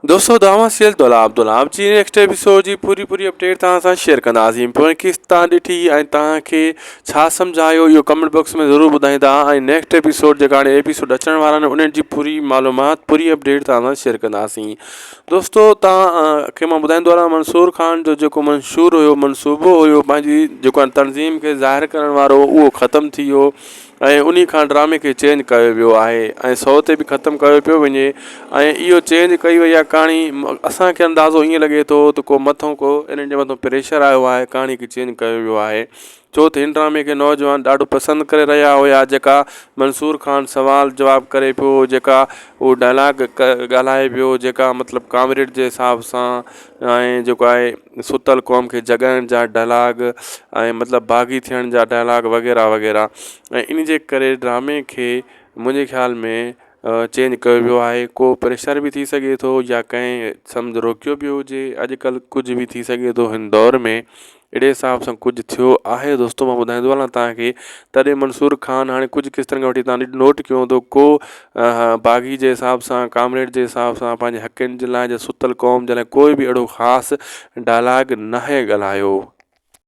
دوستو دعويٰ سيل دولاب دولاب جي نيڪسٽ ايپيسوڊ جي پوري پوري اپڊيٽ توهان سان شيئر ڪنداسين پوئين قسط توهان ڏٺي ۽ توهان کي ڇا سمجهه آيو اهو ڪمينٽ باڪس ۾ ضرور ٻڌائيندا ۽ نيڪسٽ ايپيسوڊ جيڪا هاڻي ايپيسوڊ اچڻ وارا آهن انهن جي پوري معلومات پوري اپڊيٽ توهان سان شيئر ڪنداسين دوستو توهان کي مان ٻڌائيندو هلان منصور خان جو جيڪو منشور هيو منصوبو هيو پنهنجي جيڪو تنظيم کي ظاهر ڪرڻ وارو اهو ختم ٿي ويو ۽ انهي کان ڊرامي کي چينج ڪيو ويو آهي ۽ سو تي به ختم ڪيو پيو وڃي ۽ اهو چينج ڪئي وئي آهي ڪهاڻي اسان کي اندازو ائين لڳي ٿو ته ڪو مٿو ڪو انهن جي مٿو پريشر آيو آهي ڪهاڻي کي چينج ڪيو ويو آهي ڇو ته هن ڊرامي کي نوجوان ڏاڍو پسند ڪري رهيا هيا جيڪا منصور خان سوال جواب ڪري پيو جيڪا هو ڊائلاگ ڳالهائي پيو جيڪا مطلب ڪامريڊ جي حساب سان ۽ جيڪو آهي ستل قوم کي جڳائڻ جا ڊائلاگ ۽ مطلب باغي ٿيڻ جا ڊائلاگ وغيره وغيره ۽ ان جي ڪري ڊرامي کي منهنجي خيال ۾ چينج ڪيو ويو آهي ڪو پريشر به ٿي سگهي ٿو يا ڪنهن سمجهه روڪيو به هجي اڄڪلهه ڪجهه به ٿي سگهي ٿو هن دور ۾ اهڙي حساب سان ڪجهه ٿيو آهي دوستو مان ٻڌائيندو هلان توهان کي تڏهن منصور خان هاڻي ڪجهه قسطن کان وٺي توهان نوٽ ڪيو هوندو ڪو باغي جي حساب سان ڪامريڊ جي حساب سان پنهنجي حقن جي لاء جا ستل قوم جي لاء ڪوئي به اهڙو خاص ڊائلاگ ناهي ڳالهايو.